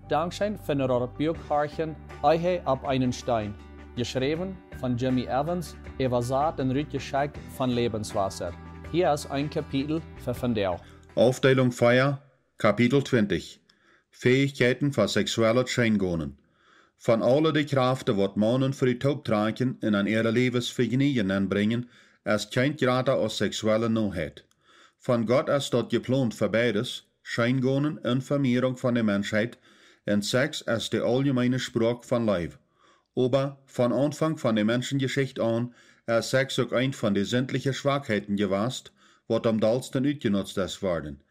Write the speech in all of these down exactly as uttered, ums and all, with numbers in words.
Dankscheen fa daut Buak horchen, Ehe opp eenen Steen. Jeschräwen von Jimmy Evans, äwasat un rutjeschekjt von Lebenswasser. Hia es een Kapitel fa vondoag. Aufdeelunk vea, Kapitel twintich. Fäichkjeiten fa seksuellet Scheengonen. Von aule de Kjraften, waut Maun un Fru tooptrakjen un aun äare Läwes Vejnieejen nenbrinjen, es kjeent jrata aus seksuelle Noheit. Von Gott es daut jeplont fa beides, Scheengonen un Vemierunk von de Menschheit, un Sex es de auljemeene Sproak von Leew. Oba von Aunfank von de Menschenjeschicht aun es Sex uk eent von de sindliche Schwakheiten jewast, waut aum dollsten utjenutzt es worden.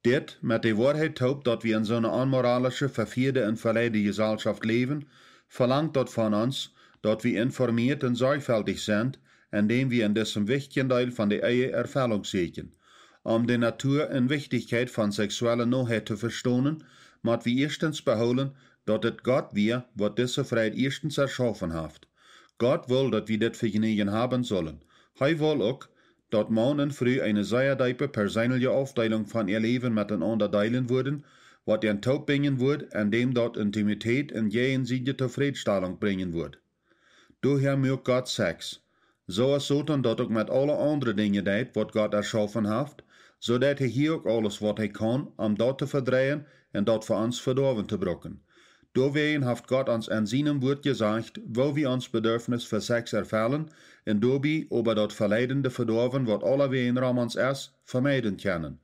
Dit met de Woarheit toop, daut wie en soone onmoralische, vefieede un veleide Jeselschoft läwen, velangt daut von ons, daut wie informieet un sorjfeltich sent, endäm wie en disem wichtjen Deel von de Ehe Erfellunk sieekjen. Om de Natua un Wichtichkjeit von seksuelle Noheit to vestonen, mott wie ieeschtens behoolen, daut et Gott wia, waut dise Freid ieeschtens erschaufen haft. Gott wull, daut wie dit Vejnieejen haben sullen. Hee wull uk, daut Maun un Fru eene sea deepe perseenelje Aufdeelunk von äa Läwen metenaunda deelen wudden, waut an toopbinjen wudd, endäm daut Intimität un jäajensiedje Tofrädstalunk brinjen wudd. Doahäa muak Gott Sex. Soo aus Soton daut uk met aule aundre Dinja deit, waut Gott erschaufen haft, soo deit hee hia uk aules, waut hee kaun, om daut to vedreien un daut fa ons Vedoawen to brucken. Doawäajen haft Gott ons en sienem Wuat jesajcht, woo wie ons Bedurfnis fa Sex erfellen un doabie oba daut veleidende Vedoawen, waut aulawäajen rom ons es, vemeiden kjennen.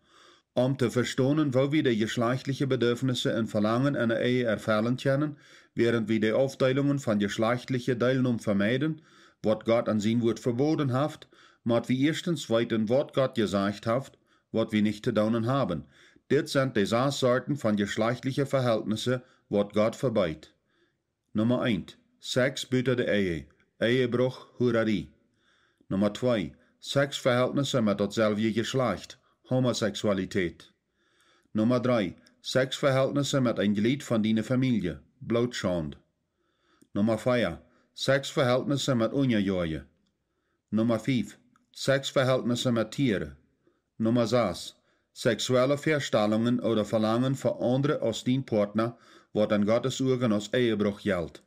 Om to vestonen, woo wie de jeschlajchtliche Bedurfnisse un Velangen en de Ehe erfellen kjennen, wäarent wie de Aufdeelungen von jeschlajchtliche Deelnom vemeiden, waut Gott en sien Wuat veboden haft, mott wie ieeschtens weeten, waut Gott jesajcht haft, waut wie nich to doonen haben. Dit sent de sas Sorten von jeschlajchtliche Vehältnisse, waut Gott vebieet. Numma eent. Sex buta de Ehe. Ehebruch, Hurarie. Numma twee. Sexvehältnisse met daut selwje Jeschlajcht, Homosexualität. Numma dree. Sexvehältnisse met een Jlied von diene Famielje, Blootschaund. Numma vea. Sexvehältnisse met Unjajoaje. Numma fief. Sexvehältnisse met Tieren. Numma sas. Seksuelle Väastalungen ooda Velangen fa aundre aus dien Poatna, waut en Gottes Uagen aus Ehebruch jelt.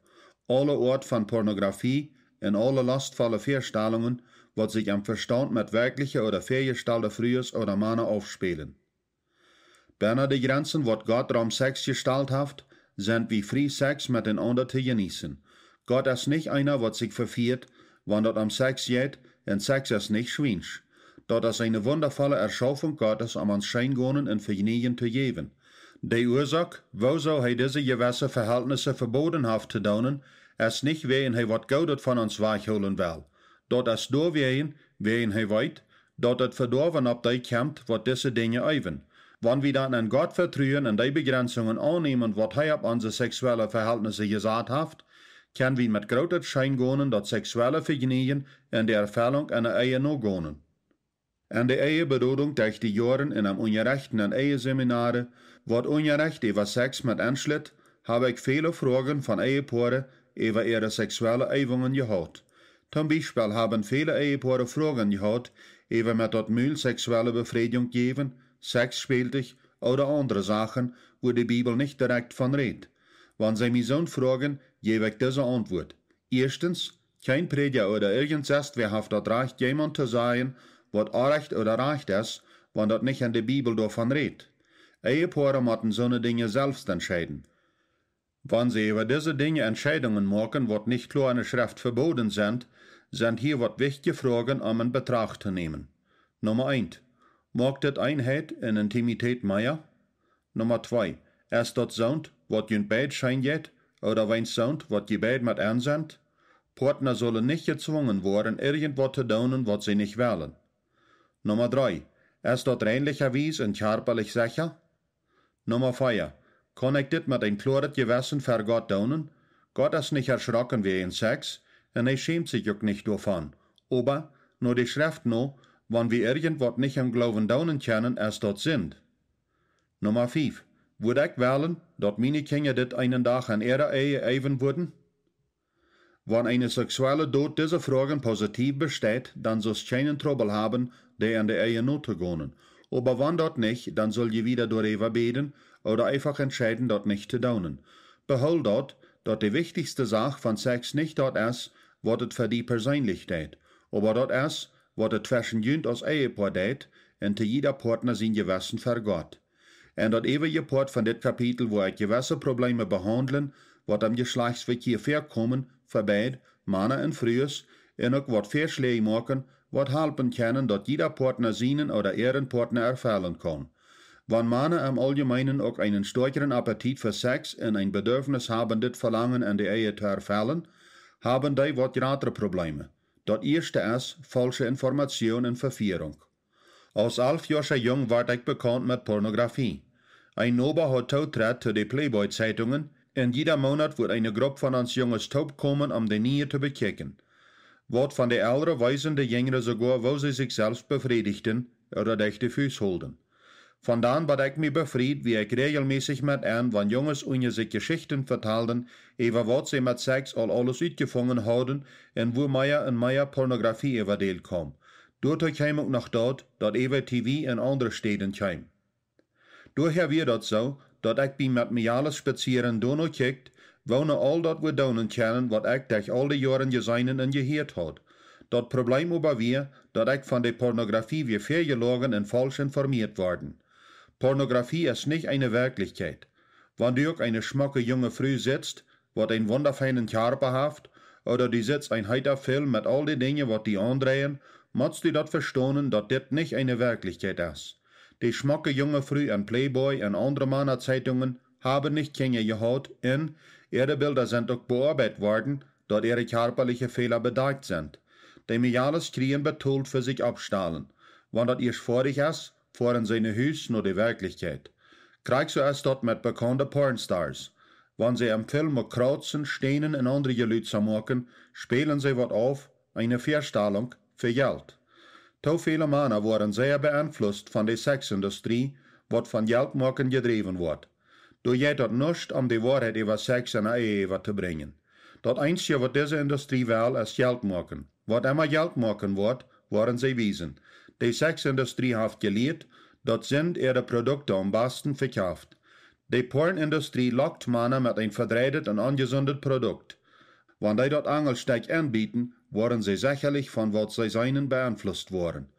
Aule Oat von Pornografie un aule lostvolle Väastalungen, waut sikj em Vestaunt met werkjliche ooda väajestalde Frues ooda Mana aufspälen. Bennen de Jrenzen, waut Gott rom Sex jestalt haft, sent wie frie, Sex metenaunda to jeneeten. Gott es nich eena, waut sikj vefieet, wan daut om Sex jeit, un Sex es nich schwiensch. Daut es eene wundavolle Erschaufunk Gottes, om ons Scheengonen un Vejnieejen to jäwen. De Uasoak, wuarom hee dise jewesse Vehältnisse veboden haft to doonen, es nich wäajen hee waut Goodet von ons wajchhoolen well. Daut es doawäajen, wäajen hee weet, daut daut Vedoawen opp dee kjemt, waut dise Dinja eewen. Wan wie dan aun Gott vetruen un dee Bejrenzungen aunnämen, waut hee opp onse seksuelle Vehältnisse jesat haft, kjenn wie met grootet Scheengonen daut seksuelle Vejnieejen un de Erfellunk en de Ehe nogonen. En de Eheberatunk derch de Joaren un em Unjarecht en Eheseminare, waut Unjarecht äwa Sex met enschlut, hab ekj väle Froagen von Ehepoaren äwa äare seksuelle Eewungen jehaut. Toom Biespel haben väle Ehepoaren Froagen jehaut äwa met daut Mul seksuelle Befrädjunk jäwen, Sexspäakj ooda aundre Sachen, wua de Bibel nich direkt von rät. Wan see mie soont froagen, jäw ekj dise Auntwuat. Ieeschtens, kjeen Prädja ooda irjent sest wäa haft daut Rajcht, jemaunt to sajen, waut orrajcht ooda rajcht es, wan daut nich en de Bibel doavon rät. Ehepoaren motten soone Dinja selfst entscheiden. Wan see äwa dise Dinja Entscheidungen moaken, waut nich kloa en de Schreft veboden sent, sent hia waut wichtje Froagen om en Betracht to nämen. Numma eent. Moakt dit Eenheit un Intimität mea? Numma twee. Es daut soont, waut junt beid scheen jeit, ooda weens soont, waut jie beid met en sent? Poatna sullen nich jezwungen woaren, irjent waut to doonen, waut see nich wellen. Numma dree. Es daut reinlicha Wies un kjarpalich secha? Numma vea. Kaun ekj dit met een kloaret Jewessen ver Gott doonen? Gott es nich erschrocken wäajen Sex, un hee schämt sikj uk nich doavon. Oba, no de Schreft no, wan wie irjent waut nich em Gloowen doonen kjennen, es daut Sind. Numma fief. Wudd ekj wellen, daut miene Kjinja dit eenen Dach en äare Ehe eewen wudden? Wan eene seksuelle Dot dise Froagen positiev besteit, dan sust kjeenen Trubbel haben, dee en de Ehe notogonen. Oba wan daut nich, dan sull jie wieda doaräwa bäden, ooda eefach entscheiden daut nich to doonen. Behool daut, daut de wichtichste Sach von Sex nich daut es, waut et fa die perseenlich deit, oba daut es, waut et tweschen junt aus Ehepoa deit, un to jieda Partner sien Jewessen ver Gott. En daut äwaje Poat von dit Kapitel woa ekj jewesse Probleeme behaundlen, waut em Jeschlajchtsvekjia väakomen, fa beid, Mana un Frues, un uk waut Väaschläaj moaken, waut halpen kjennen, daut jieda Partner sienen ooda äaren Partner erfellen kaun. Wan Mana em Auljemeenen uk eenen stoakjeren Appetit fa Sex un een Bedurfnis haben, dit Velangen en de Ehe to erfellen, haben dee waut jratre Probleeme. Daut ieeschte es faulsche Information un Vefierunk. Aus alfjoascha Jung wort ekj bekaunt met Pornografie. Een Noba haud Tootret to de Playboy-Zeitungen, un jieda Moonat wudd eene Grupp von ons Junges toopkomen, om de Niee to bekjikjen. Waut von de Elren weesen de Jinjre soogoa, woo see sikj selfst befriedigden ooda derch de Fust holden. Von dan, bat ekj mie befried, wia ekj räajelmässich met aun, wan Junges unja sikj Jeschichten vetalden, äwa waut see met Sex aul aules utjefungen hauden un woo mea un mea Pornografie äwa däl kaum. Doatoo kjeem uk noch daut, daut äwa T V un aundre Städen kjeem. Doahäa wia daut soo, daut ekj bie met Mejales spazieren doano kjikjt, woone aul daut wudd doonen kjennen, waut ekj derch aul de Joaren jeseenen un jehieet haud. Daut Probleem oba wia, daut ekj von de Pornografie wia väajeloagen un faulsch informieet worden. Pornografie es nich eene Werkjlichkjeit. Wan du uk eene schmocke junge Fru sitst, waut een wundafeinen Kjarpa haft, ooda du sitst een heeta Film met aul de Dinja, waut die aundreien, motst du daut vestonen, daut dit nich eene Werkjlichkjeit es. De schmocke junge Fru en Playboy un aundre Mana-Zeitungen haben nich Kjinja jehaut un äare Bilda sent uk beoabeit worden, daut äare kjarpaliche Fäla bedakjt sent. De Mejales kjrieen betolt fa sikj oppstalen. Wan daut ieescht foadich es, foaren see no Hus no de Werkjlichkjeit. Krakjt soo es daut met bekaunde Pornstars. Wan see em Film uk krautzen, stänen un aundre Jelutsa moaken, spälen see waut auf, eene Väastalunk, fa Jelt. Too väle Mana woaren sea beeinflusst von de Sexindustrie, waut von Jelt moaken jedräwen woat. Doa jeit daut nuscht, om de Woarheit äwa Sex en de Ehe äwa to brinjen. Daut eensje, waut dise Industrie well, es Jelt moaken. Waut emma Jelt moaken woat, woaren see wiesen. De Sexindustrie haft jelieet, daut Sind äare Produkte aum basten vekjaft. De Pornindustrie lockt Mana met een vedreidet un onjesundet Produkt. Wan dee daut Angelstekj aunbieten, woaren see sechalich von waut see seenen beeinflusst woaren.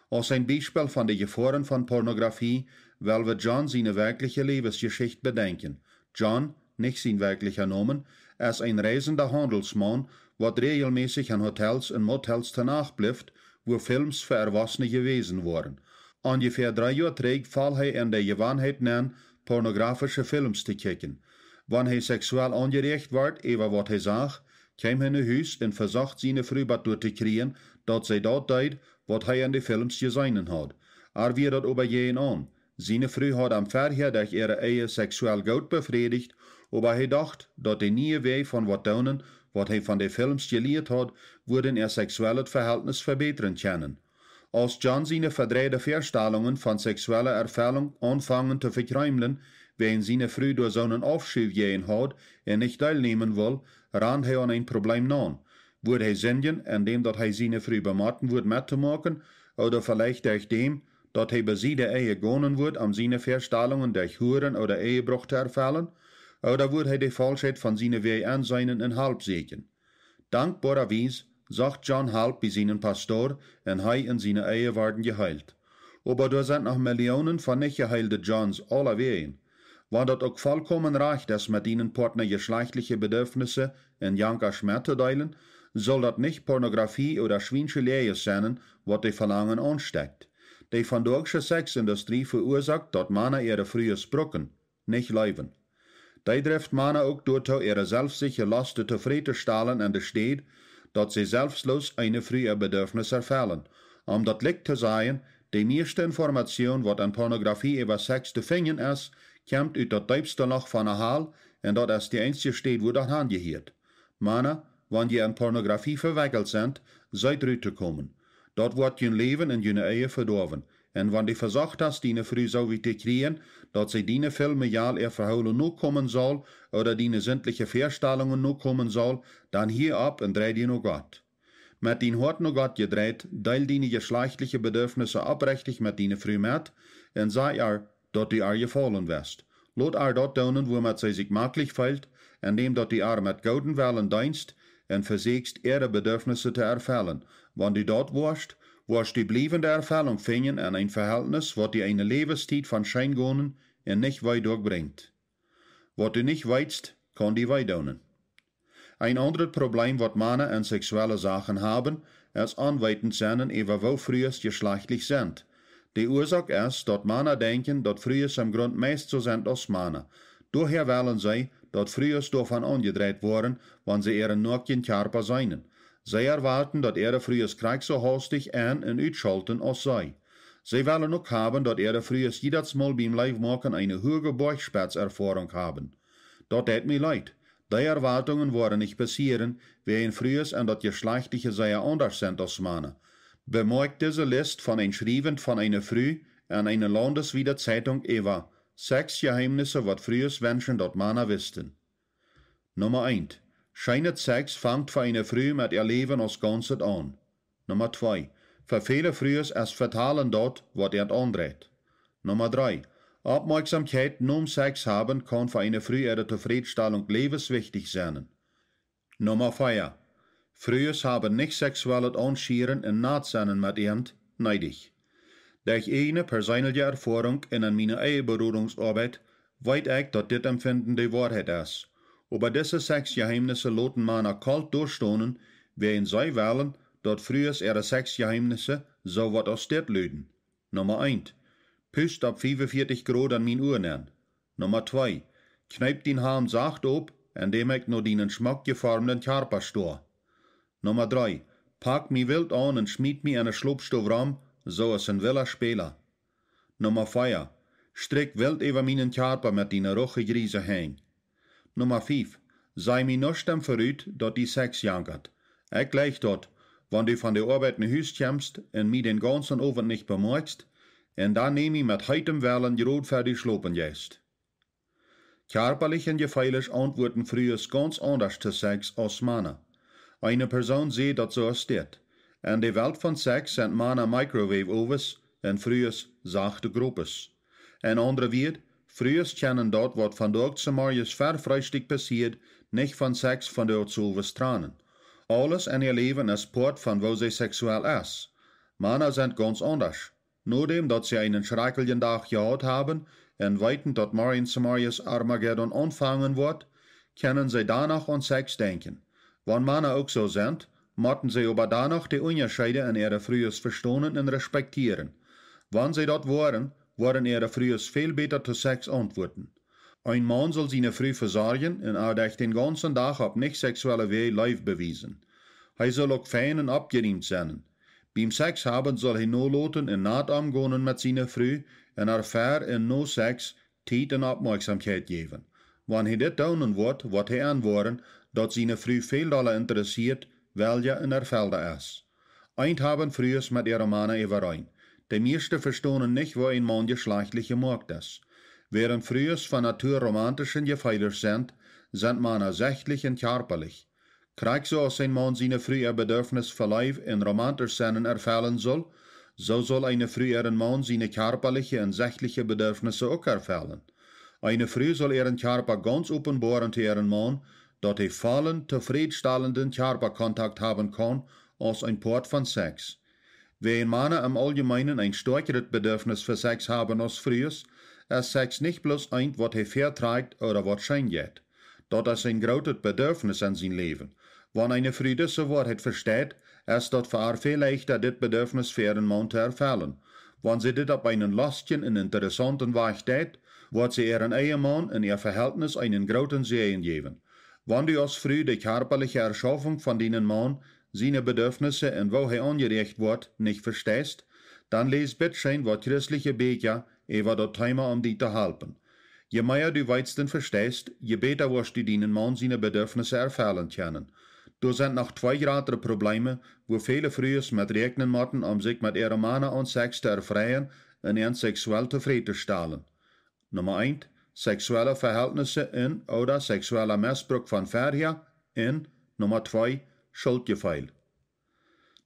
Aus een Biespel von de Jefoaren von Pornografie well wie John siene werkjliche Läwensjeschicht bedenkjen. John, nich sien werkjlicha Nomen, es een reisenda Haundelsmaun, waut räajelmässich en Hotels un Motels to Nacht blift, wua Films fa Erwossene jewäsen woaren. Onjefäa dree Joa trigj foll hee en de Jewanheit nenn, pornografische Films to kjikjen. Wan hee sexuell aunjeräacht wort äwa waut hee sach, kjeem hee no Hus un vesocht siene Fru bat doa to kjrieen, daut see daut deed, waut hee en de Films jeseenen haud. Ar wia daut oba jäajenaun. Siene Fru haud am verhäa derch äare Ehe sexuell goot befrädicht, oba hee docht, daut de niee Wäaj von waut doonen, waut hee von de Films jelieet haud, wudden äa sexuellet Vehältnis vebätren kjennen. Aus John siene vedreide Väastalungen von sexuelle Erfellunk aunfangen to vekjreemlen, wäajen siene Fru doa soonen Aufschuw jäajen haud un nich deelnämen wull, rand hee aun een Probleem naun. Wudd hee sindjen, en däm daut hee siene Fru bemotten wudd mettomoaken, ooda veleicht derch däm, daut hee besied de Ehe gonen wudd, om siene Väastalungen derch Huren ooda Ehebruch to erfellen, ooda wudd hee de Faulschheit von siene Wäaj enseenen un Help säkjen? Dankboarawies socht John Help bie sienen Pastor un hee un siene Ehe worden jeheelt. Oba doa sent noch Millionen von nich jeheelde Johns aulawäajen. Wan daut uk vollkomen rajcht es, met dienen Partner jeschlajchtliche Bedürfnisse un Jankasch mettodeelen, saul daut nich Pornografie ooda schwiensche Läajes sennen, waut de Velangen aunstekjt. De vondoagsche Sexindustrie veuasoakt, daut Mana äare Frues brucken, nich leewen. Dee drift Mana uk doatoo, äare selfstsiche Losten tofräd to stalen en de Städ, daut see selfstloos eene Fru äa Bedürfnis erfellen. Om daut likj to sajen, de mieeschte Information, waut en Pornografie äwa Sex to finjen es, kjemt ut daut deepste Loch von de Hal, un daut es de eensje Städ, wua daut han jehieet. Mana, wan jie en Pornografie vewekjelt sent, seet rut to komen. Daut woat jun Läwen un june Ehe vedoawen. Un wan du vesocht hast, diene Fru soo wiet to kjrieen, daut see diene Filme, Mejal äa Vehoolen nokomen saul, ooda diene sintliche Väastalungen nokomen saul, dan hia opp un drei die no Gott. Met dien Hoat no Gott jedreit, deel diene jeschlajchtliche Bedürfnisse oprechtich met diene Fru met un saj ar, daut du ar jefaulen best. Lot ar daut doonen, wuamet see sikj maklich feelt, endäm daut du ar met gooden Wellen deenst un vesieekjst, äare Bedürfnisse to erfellen. Wan du daut woascht, woascht du bliewende Erfellunk finjen en een Vehältnis, waut die eene Läwenstiet von Scheengonen un nich Wee doabrinjt. Waut du nich weetst, kaun die wee doonen. Een aundret Problem, waut Mana en seksuelle Sachen haben, es onweetent sennen äwa woo Frues jeschlajchtlich sent. De Uasoak es, daut Mana denkjen, daut Frues em Grunt meist soo sent aus Mana. Doahäa wellen see, daut Frues doavon aunjedreit woaren, wan see äaren noakjen Kjarpa seenen. See erwoaten, daut äare Frues krakjt soo haustich en- un utschalten aus see. See wellen uk haben, daut äare Frues jiedatsmol biem Leewmoaken eene huage Boajchspetz-Erfoarunk haben. Daut deit mie leet. Dee Erwoatungen woaren nich passieren, wiels Frues en daut Jeschlajchtliche sea aundasch sent aus Mana. Bemoakjt dise List von een Schriewen von eene Fru en eene laundeswiede Zeitung äwa Sexjeheemnisse, waut Frues wenschen, daut Mana wisten. Numma eent. Scheenet Sex fangt fa eene Fru met äa Läwen aus Gaunzet aun. Numma twee. Fa väle Frues es Vetalen daut, waut äant aundreit. Numma dree. Oppmoakjsomkjeit nom Sex haben kaun fa eene Fru äare Tofrädstalunk läwenswichtich sennen. Numma vea. Frues haben nich seksuellet Aunschieren un Natsennen met äant needich. Derch ieejne perseenelje Erfoarunk un en miene Eheberodungsoabeit weet ekj, daut dit Emfinden de Woarheit es. Oba dise Sexjeheemnisse loten Mana kolt doastonen, wiels see wellen, daut Frues äare Sexjeheemnisse soo waut aus dit luden. Numma eent. Pust opp fiefunvieetich Grod en mien Ua nenn. Numma twee. Kjneep dien Hamd sacht op, endäm ekj no dienen schmock jeformden Kjarpa stoa. Numma dree. Pak mie wilt aun un schmiet mie enne Schlopstow rom, soo aus een willa Späla. Numma vea. Strikj wilt äwa mienen Kjarpa met diene ruche jriese Henj. Numma fief. Saj mie nuscht doavon verut, daut die Sex jankat. Ekj jleich daut, wan du von de Oabeit no Hus kjemst un mie dän gaunzen Owent nich bemoakjst, un dan nemm mie met heetem Wellen jrod ver du schlopen jeist. Kjarpalich un jefeelisch auntwuaden Frues gaunz aundasch to Sex aus Mana. Eene Persoon säd daut soo aus dit: En de Welt von Sex sent Mana microwave ovens un Frues sachte Gropes. En aundre Wieed, Frues kjennen daut, waut vondoag zemorjes ver Freestikj passieet, nich von Sex vondoag zemorjes trannen. Aules en äa Läwen es Poat von woo see seksuell es. Mana sent gaunz aundasch. Nodäm daut see eenen schrakjlichen Dach jehaut haben un weeten, daut morjen zemorjes Armageddon aunfangen woat, kjennen see donoh aun Sex denkjen. Wan Mana uk soo sent, motten see oba donoh de Unjascheede en äare Frues vestonen un respektieren. Wan see daut woaren, woaren äare Frues väl bäta to Sex auntwuaden. Een Maun saul siene Fru vesorjen un ar derch dän gaunzen Dach opp nich seksuelle Wäaj Leew bewiesen. Hee saul uk fein un oppjerieemt sennen. Biem Sex haben saul hee noloten un nat omgonen met siene Fru un ar ver un no Sex Tiet un Oppmoakjsomkjeit jäwen. Wan hee dit doonen woat, woat hee enwoaren, daut siene Fru väl dolla interessieet, welja un erfelda es. Eent haben Frues met äare Mana äwareen: De mieeschte vestonen nich, woo een Maun jeschlajchtlich jemoakt es. Wäarent Frues von Natua romantisch un jefeelisch sent, sent Mana sechtlich un kjarpalich. Krakjt soo aus een Maun siene Fru äa Bedurfnis fa Leew un romantisch sennen erfellen saul, soo saul eene Fru äaren Maun siene kjarpaliche un sechtliche Bedurfnisse uk erfellen. Eene Fru saul äaren Kjarpa gaunz openboaren to äaren Maun, daut hee vollen, tofrädstalenden Kjarpakontakt haben kaun aus een Poat von Sex. Wäajen Mana em auljemeenen een stoakjret Bedurfnis fa Sex haben aus Frues, es Sex nich bloos eent, waut hee väatrakjt ooda waut scheen jeit. Daut es een grootet Bedurfnis en sien Läwen. Wan eene Fru dise Woarheit vesteit, es daut fa ar väl leichta, dit Bedurfnis fa äaren Maun to erfellen. Wan see dit opp eenen lostjen un interessaunten Wajch deit, woat see äaren Ehemaun un äa Vehältnis eenen grooten Säajen jäwen. Wan du aus Fru de kjarpaliche Erschaufunk von dienen Maun, siene Bedurfnisse un woo hee aunjeräacht woat, nich vesteist, dan läs bittscheen waut christliche Bieekja äwa daut Teema, om die to halpen. Je mea du weetst un vesteist, je bäta woascht du dienen Maun siene Bedurfnisse erfellen kjennen. Doa sent noch twee jratre Probleme, wua väle Frues met räakjnen motten, om sikj met äare Mana aun Sex to erfreien un an seksuell tofräd to stalen. Numma eent, seksuelle Vehältnisse un ooda seksueller Missbruk von verhäa, un Numma twee, Schuldjefeel.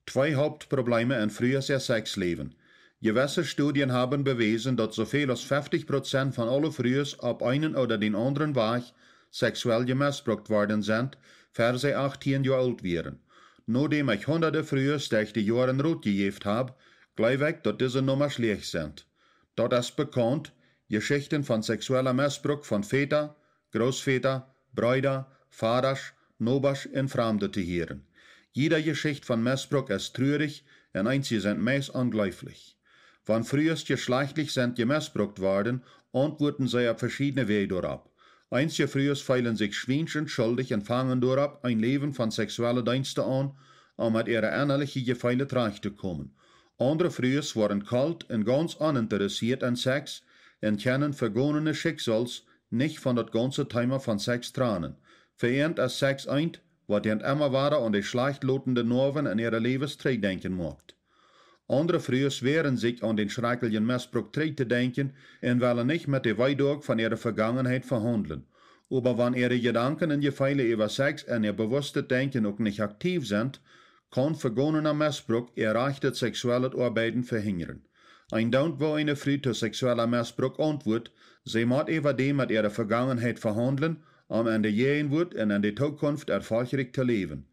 Twee Hauptprobleme en Frues äa Sexläwen. Jewesse Studien haben bewäsen, daut soo väl aus fefftich Prozent von aule Frues opp eenen ooda dän aundren Wajch seksuell jemestbrukt worden sent, ver see achtieen Joa oolt wieren. Nodäm ekj hundade Frues derch de Joaren Rot jejäft hab, jleew ekj, daut dise Nummasch läach sent. Daut es bekaunt, Jeschichten von seksueller Mestbruck von Väta, Grootväta, Breeda, Vadasch, Nobasch un Framde to hieren. Jieda Jeschicht von Mestbruck es truarich un eenje sent meist onjleeflich. Wan Frues jeschlajchtlich sent jemestbrukt worden, auntwuaden see opp veschiedne Wäaj doaropp. Eenje Frues feelen sikj schwiensch un schuldich un fangen doaropp, een Läwen von seksuelle Deenste aun, om met äare ennaliche Jefeele trajcht to komen. Aundre Frues woaren kolt un gaunz oninteressiert aun Sex un kjennen vegonene Schicksauls nich von daut gaunze Thema von Sex tranen. Fa an es Sex eent, waut an emma wada aun de schlajchtlotende Noawen en äare Läwes trigjdenkjen moakt. Aundre Frues wäaren sikj, aun dän schrakjlichen Mestbruck trigj to denkjen, un wellen nich met de Weedoag von äare Vegangenheit vehaundlen. Oba wan äare Jedanken un Jefeele äwa Sex en äa bewusstet Denkjen uk nich aktiv sent, kaun vegonena Mestbruck äa rajchtet seksuellet Oabeiden vehinjren. Een Doont, woo eene Fru to seksueller Mestbruck auntwuat, see mott äwa däm met äare Vegangenheit vehaundlen, om en de Jäajenwuat un en de Tookunft erfolchrikj to läwen.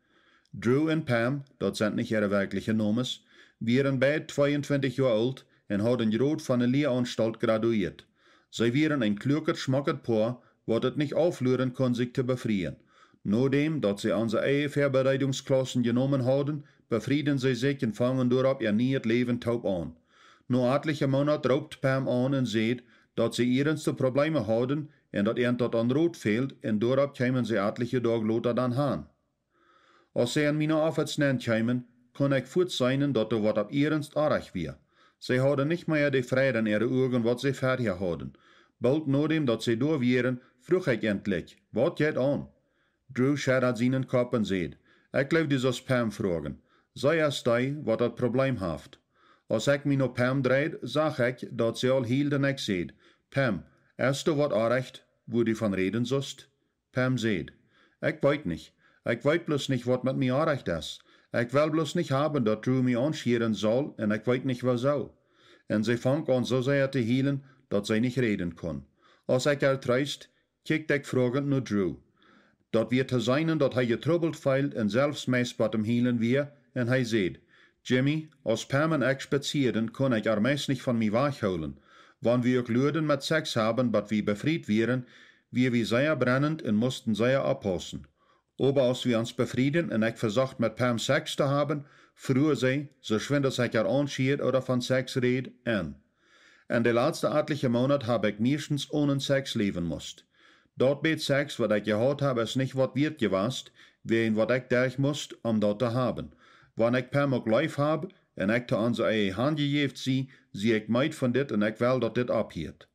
Drew un Pam, daut sent nich äare werkjliche Nomes, wieren beid tweeuntwintich Joa oolt un hauden jrod von de Lieraunstalt graduieet. See wieren een kluaket, schmocket Poa, waut et nich aufluaren kunn, sikj to befrieen. Nodäm daut see onse ieejne Väabereedungsklaussen jenomen hauden, befrieden see sikj un fangen doaropp äa nieet Läwen toop aun. No atliche Moonat roopt Pam aun un sajcht, daut see iernste Probleeme hauden un daut an daut aun Rot fäld, un doaropp kjeemen see atliche Doag lota dan han. Aus see en miene Office nenn kjeemen, kunn ekj fuaz seenen, daut doa waut opp iernst oajch wia. See hauden nich mea de Freid en äare Uagen, waut see verhäa hauden. Boolt nodäm daut see doa wieren, fruach ekj endlich: "Waut jeit aun?" Drew schudad sienen Kopp un säd: "Ekj jleew, du sust Pam froagen. See es dee, waut daut Probleem haft." Aus ekj mie no Pam dreid, sach ekj, daut see aul hield, un ekj säd: "Pam, es doa waut oajch, wua du von räden sust?" Pam säd: "Ekj weet nich. Ekj weet bloos nich, waut met mie oajch es. Ekj well bloos nich haben, daut Drew mie aunschieren saul, un ekj weet nich, wuarom." Un see funk aun soo sea to hielen, daut see nich räden kunn. Aus ekj äa treest, kjikjt ekj froagend no Drew. Daut wia to seenen, daut hee jetrubbelt feeld un selfst meist biem Hielen wia, un hee säd: "Jimmy, aus Pam un ekj spazieeden, kunn ekj äa meist nich von mie wajchhoolen. Wan wie uk luaden met Sex haben, bat wie befriet wieren, wia wie sea brennend un musten sea oppaussen. Oba aus wie ons befrieden un ekj vesocht, met Pam Sex to haben, fruach see, soo schwind aus ekj äa aunschieed ooda von Sex räd, en. En de latste atliche Moonat hab ekj mieeschtens onen Sex läwen must. Daut bät Sex, waut ekj jehaut hab, es nich waut wieet jewast, wäajen waut ekj derch must, om daut to haben. Wan ekj Pam uk leef hab, un ekj to onse Ehe hanjejäft sie, sie ekj meed von dit un ekj well, daut dit opphieet."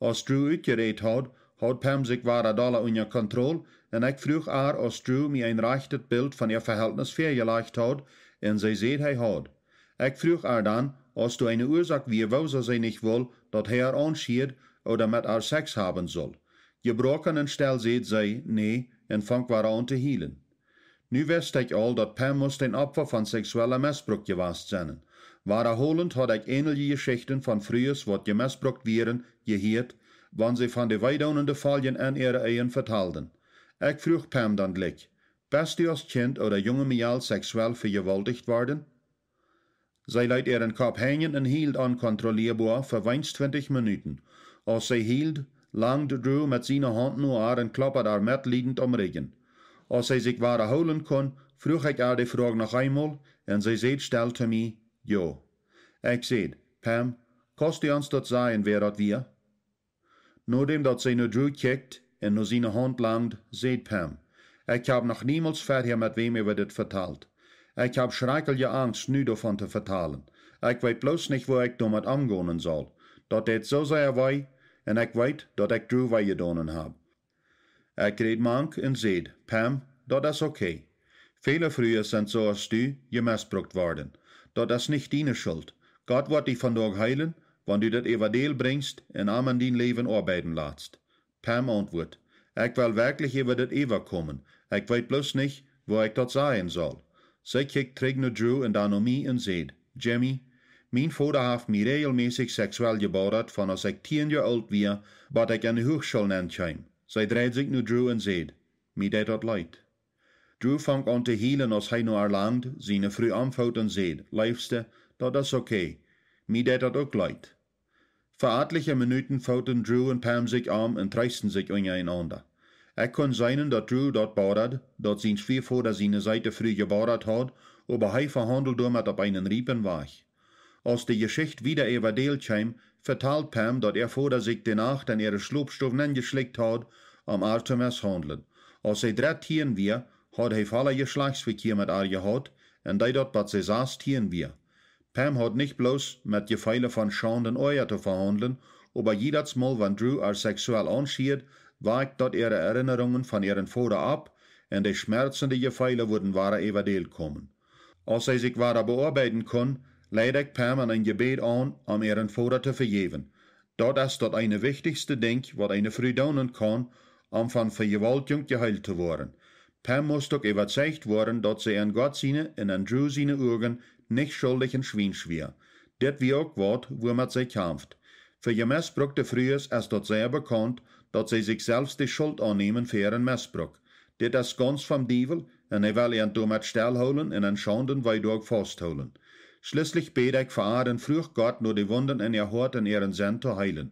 Aus Drew utjerädt haud, haud Pam sikj wada dolla unja Kontroll, un ekj fruach äa, aus Drew mie een rajchtet Bilt von äa Vehältnis väajelajcht haud, un see säd, hee haud. Ekj fruach äa dan, aus doa eene Uasoak wia, wuarom see nich wull, daut hee äa aunschieed ooda met äa Sex haben sull. Jebroaken un stell säd see nä un funk wada aun to hielen. Nu wist ekj aul, daut Pam must een Opfa von seksueller Mestbruck jewast sennen. Wadaholent haud ekj änelje Jeschichten von Frues, waut jemestbrukt wieren, jehieet, wan see von de weedoonende Foljen en äare Ehen vetalden. Ekj fruach Pam dan jlikj: "Best du aus Kjint ooda junge Mejal seksuell vejewaulticht worden?" See leet äaren Kopp henjen un hield onkontrollierboa fa weens twintich Minuten. Aus see hield, langd Drew met siene Haunt no äa un kloppad äa metliedent om Rigjen. Aus see sikj wada hoolen kunn, fruach ekj äa de Froag noch eemol, un see säd stell to mie: "Jo." Ekj säd: "Pam, kaust du ons daut sajen, wäa daut wia?" Nodäm daut see no Drew kjikjt un no siene Haunt langd, säd Pam: "Ekj hab noch niemols verhäa met wäm äwa dit vetalt. Ekj hab schrakjliche Angst, nu doavon to vetalen. Ekj weet bloos nich, woo ekj doamet omgonen saul. Daut deit soo sea wee, un ekj weet, daut ekj Drew wee jedonen hab." Ekj räd mank un säd: "Pam, daut es okay. Väle Frues sent soo aus du, jemestbrukt worden. Daut es nich diene Schult. Gott woat die vondoag heelen, wan du daut Evangelium brinjst un am en dien Läwen oabeiden latst." Pam auntwuat: "Ekj well werkjlich äwa dit Evangelium komen. Ekj weet bloos nich, woo ekj daut sajen saul." See kjikjt trigj no Drew un dan no mie un säd: "Jimmy, Mien Voda haft mie räajelmässich seksuell jebodat von aus ekj tieen Joa oolt wia, bat ekj enne Huachschool nenn kjeem. See dreid sikj no Drew un säd: "Mie deit daut leet." Drew funk aun to hielen aus hee no äa langd, siene Fru aunfoot un säd: "Leefste, daut es okay. Mie deit daut uk leet." Fa atelje Minuten footen Drew un Pam sikj aun un treesten sikj unjarenaunda. Ekj kunn seenen daut Drew daut bodad, daut sien Schwiavoda siene seete Fru jebodat haud, oba hee vehaundeld doamet opp eenen riepen Wajch. Aus de Jeschicht wieda äwa Deel kjeem, vetald Pam daut äa Voda sikj de Nacht en äare Schlopstow nenjeschlikjt haud, om äa to meshaundlen. Aus see drettieen wia, haud hee väl Jeschlajchtsvekjia met äa jehaut, un deed daut bat see sastieen wia. Pam haud nich bloos met Jefeele von Schaund un Oaja to vehaundlen, oba jiedatsmol wan Drew äa seksuell aunschieed, wajkt daut äare Erinnerungen von äaren Voda opp, un de schmerzende Jefeele wudden wada äwa Deel komen. Aus see sikj wada beoabeiden kunn, leid ekj Pam en een Jebäd aun, om äaren Voda to vejäwen. Daut es daut eene wichtichste Dinkj waut eene Fru doonen kaun, om von Vejewaultjunk jeheelt to woaren. Pam must uk äwazeicht woaren daut see en Gott siene un en Drew siene Uagen nich schuldich un schwiensch wia. Dit wia uk waut, wuamet see kjamft. Fa jemestbrukte Frues es daut sea bekaunt, daut see sikj selfst de Schult aunnämen fa äaren Mestbruk. Dit es gauns vom Diewel, un hee well an doamet stell hoolen un en Schaund un Weedoag faust hoolen. Schlieslich bäd ekj fa äa un fruach Gott no de Wunden en äa Hoat un äaren Senn to heelen.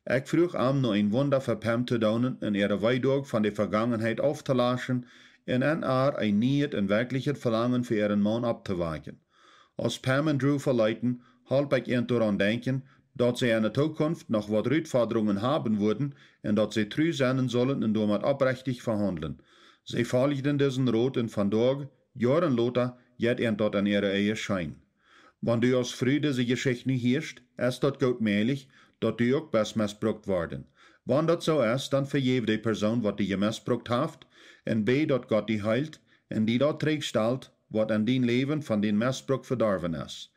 Ekj fruach am no een Wunda fa Pam to doonen un äare Weedoag von de Vegangenheit auftolaschen un en äa een nieet un werkjlichet Velangen fa äaren Maun opptowakjen. Aus Pam un Drew veleeten, holp ekj an doaraun denkjen, daut see en de Tookunft noch waut Rutfodrungen haben wudden un daut see tru sennen sullen un doamet oprechtich vehaundlen. See foljden disen Rot un vondoag, Joaren lota, jeit an daut en äare Ehe scheen. Wan du aus Fru dise Jeschicht nu hieescht, es daut goot mäajlich, daut du uk best mestbrukt worden. Wan daut soo es, dan vejäw de Persoon waut die jemestbrukt haft, un bäd daut Gott die heelt, un die daut trigjstalt, waut en dien Läwen von dän Mestbruk vedorwen es.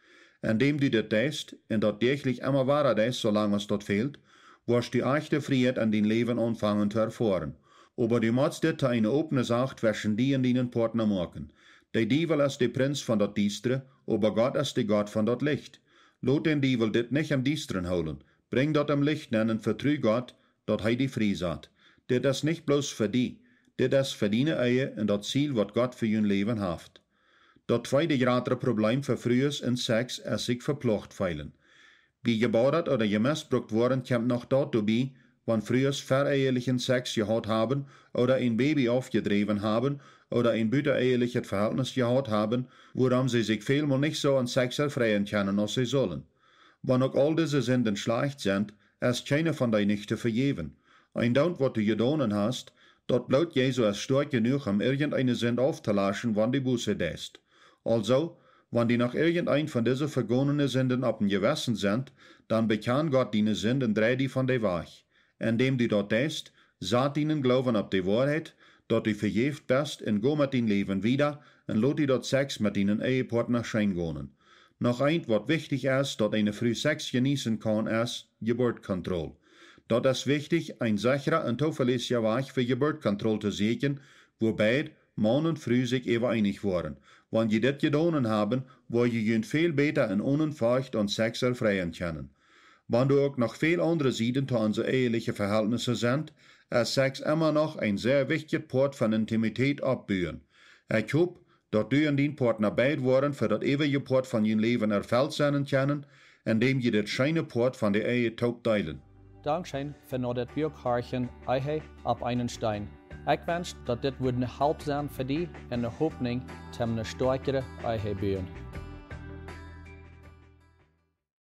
Endäm du dit deist, un daut däachlich emma wada deist, soo lang aus daut fält, woascht du ajchte Frieheit en dien Läwen aunfangen to erfoaren. Oba du motst dit to eene opne Sach tweschen die un dienen Partner moaken. De Diewel es de Prinz von daut Diestre, oba Gott es de Gott von daut Licht. Lot dän Diewel dit nich em Diestren hoolen. Brinj daut em Licht nenn un vetru Gott, daut hee die frie sat. Dit es nich bloos fa die. Dit es fa diene Ehe un daut Ziel waut Gott fa jun Läwen haft. Daut tweede jratre Probleem fa Frues en Sex es sikj veplocht feelen. Bie jebodat ooda jemestbrukt woaren kjemt noch daut doabie, wan Frues verehelichen Sex jehaut haben ooda een Baby aufjedräwen haben ooda een butenehelichet Verhältnis jehaut haben, wuarom see sikj välmol nich soo aun Sex erfreien kjennen aus see sullen. Wan uk aul dise Sinden schlajcht sent, es kjeene von dee nich to vejäwen. Een Doont waut du jedonen hast, daut Bloot Jesu es stoakj jenuach om irjent eene Sind auftolaschen wan du Buße deist. Aulsoo, wan die noch irjent een von dise vegonene Sinden opp dien Jewessen sent, dan bekjan Gott diene Sind un drei die von dee wajch. Endäm du daut deist, sat dienen Gloowen opp de Woarheit, daut du vejäft best un go met dien Läwen wieda un lot die daut Sex met dienen Ehepartner scheen gonen. Noch eent waut wichtich es, daut eene Fru Sex jeneeten kaun, es Jeburtkontroll. Daut es wichtich, een sechra un tovelässja Wajch fa Jeburtkontroll to sieekjen, wua beid, Maun un Fru, sikj äwaeenich woaren. Wan jie dit jedonen haben, woa jie junt väl bäta un onen Forcht aun Sex erfreien kjennen. Wan doa uk noch väl aundre Sieden to onse eheliche Verhältnisse sent, es Sex emma noch een sea wichtjet Poat von Intimität oppbuen. Ekj hop, daut du un dien Partner beid woaren fa daut eewje Poat von jun Läwen erfelt sennen kjennen, endäm jie dit scheene Poat von de Ehe toop deelen. Dankscheen fa no dit Buak horchen, Ehe opp eenen Steen. Ekj wensch daut dit wudd ne Help sennen fa die un ne Hopninj toom ne stoakjre Ehe buen.